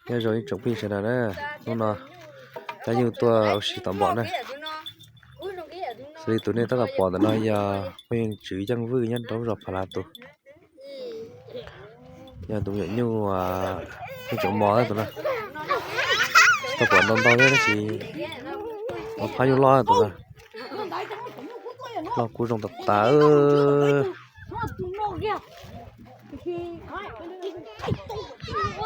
Nyob zoo ib tsoom phooj ywg sawv daws na, hnub no Cab Nyuj tuaj ua si tom npom na. Xws li tus nej tab tom pom ntawm no yog phooj ywg Tswv Yeej Vwj nyob rau lub zos Phav Lav tus. Yog tus me nyuam nyuj, nyuj tseem mos tus no. Tsis tau pom ntau ntau thiab tab sis phab nyuj loj tus no. Loj kub zoo tas tas.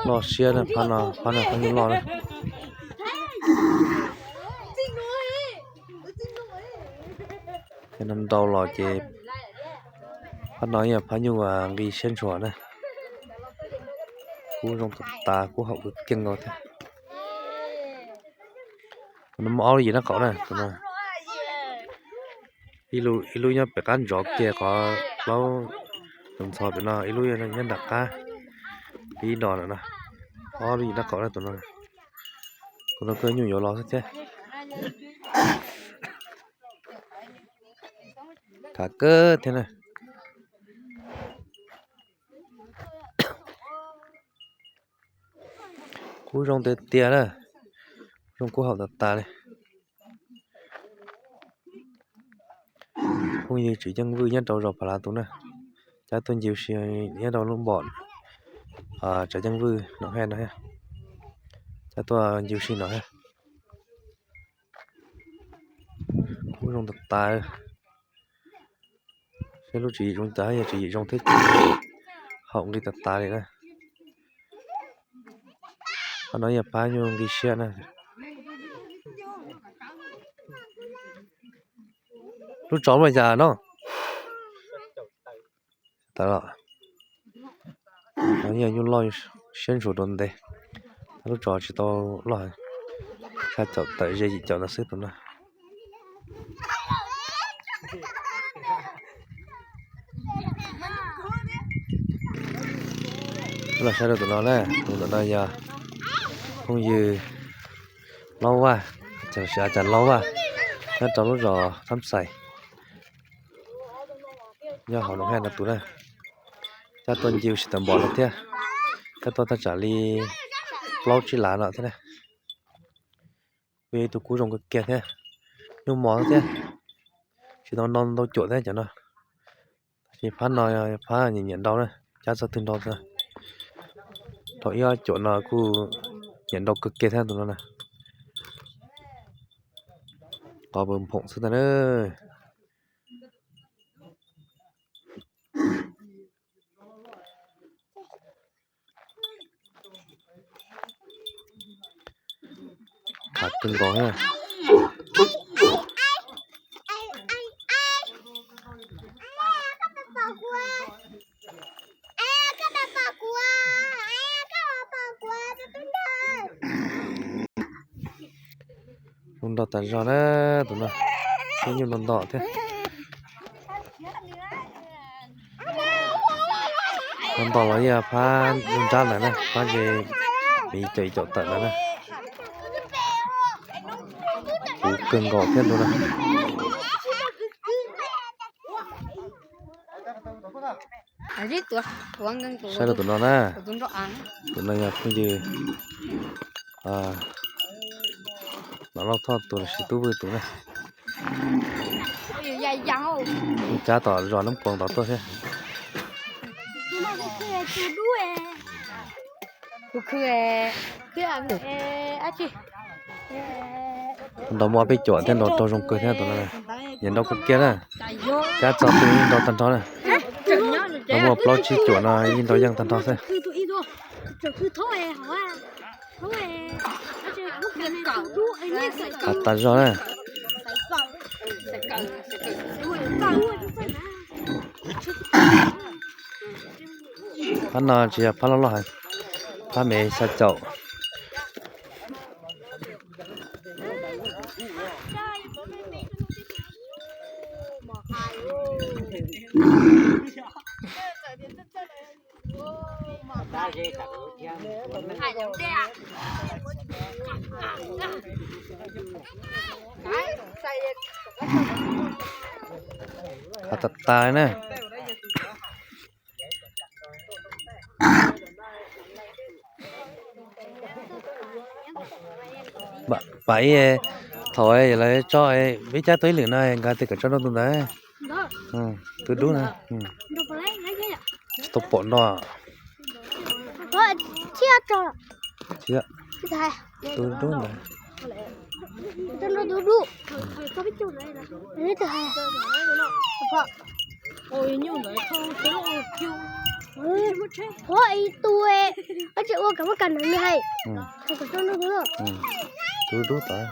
Loj siab na, phab no, phab no phab nyuj loj na. Ces no nrau los ces phab no yog phab nyuj nqi siab ntshua na. Kub zoo tas tas, kub haum kawg kiag nkaus thiab. Tus no muaj ob lub yim nraub qaum na, tus no. Ib lub nyob pem qab ntsov kiag qhov plaub tus ntxhov pem no, ib lub nyob nram qab ib dos na no. Ob lub yim nraub qaum na tus no. Tus no kawg nyuj yuav los xwb thiab. Khav kawg thiab na. Kub zoo tiag tiag na, zoo kub haum tas tas li. Phooj ywg Tswv Yeej Vwj nyob rau zos Phav Lav tus na. Cab tuaj ncig ua si nyob rau lub npom Tswv Yeej Vwj Noom Haj no thiab. Cab tuaj ncig ua si no thiab. Kub zoo tas tas. Saib lub tswv yim zoo tas, yog tswv yim zoo thiab ces haum nqi tas tas li na. Qhov no yog phab nyuj nqi siab na. Lub tsov mas cas no? Tawm los. Yog nyuj loj siab ntshua rau ntev. Lub tsov tsis tau loj, xya caum tawm ze yim caum ntawd xwb tus no. Los saib rau tus no na, tus ntawm no yog phooj ywg Laub Vaj, los sis a cas Laub Vaj, nyob rau lub zos Thab Xais, nyob hauv Noom Haj no tus na. Cab tuaj ncig ua si tom npom no thiab, cab tuaj thaj tsam li plaub tsib lav no thiab na. Kuj yog ib tug kub zoo kawg kiag thiab, nyuj mos thiab, tsis tau nrau ntau cuam thiab cov no. Tab sis phab no yog phab nyiam nyiam nrau na, cab txog twg nrau txog. Rau ib ob cuam no kuj nyiam nrau kawg kiag thiab tus no na. Qov pw nphoom xwb tag na. Khav kawg nkaus thiab. Zoo nrau tas zog na, tus no, ib nyuj nrau nto thiab. Nrau nto los yog phab nyuj nrab ntawd na, phab ze yim caum yim caum tawm ntawd na. Kuv kawg nkaus thiab tus no. Saib rau tus no na, tus no yog phooj ywg Nom Lauj Thoj tus los sis Tub Vwj tus na. Cab tom zos Nab Koos tod tuaj thiab. Nrau muaj peb cuam thiab, nrau raug zoo kawg thiab tus no. Nyiam nrau kawg kiag na. Cab txog twg nrau tag nrho na. Nrau muaj plaub tsib cuam no yeej nrau yeej tag nrho xwb. Khav tas zog na. Phab no tsis yog phab loj loj heev, phab me xya caum. Khav tas tas li na. Pam ib, thaum lawv tso peb cab tau ib lwm no nkawd tias kom tso nrog tus ntawd. Tus dub na. Tsis tau pom no. Tus dub ntawd. Ua ib tug, koj tsis ua kam muab kam nws hais. Tus dub tod.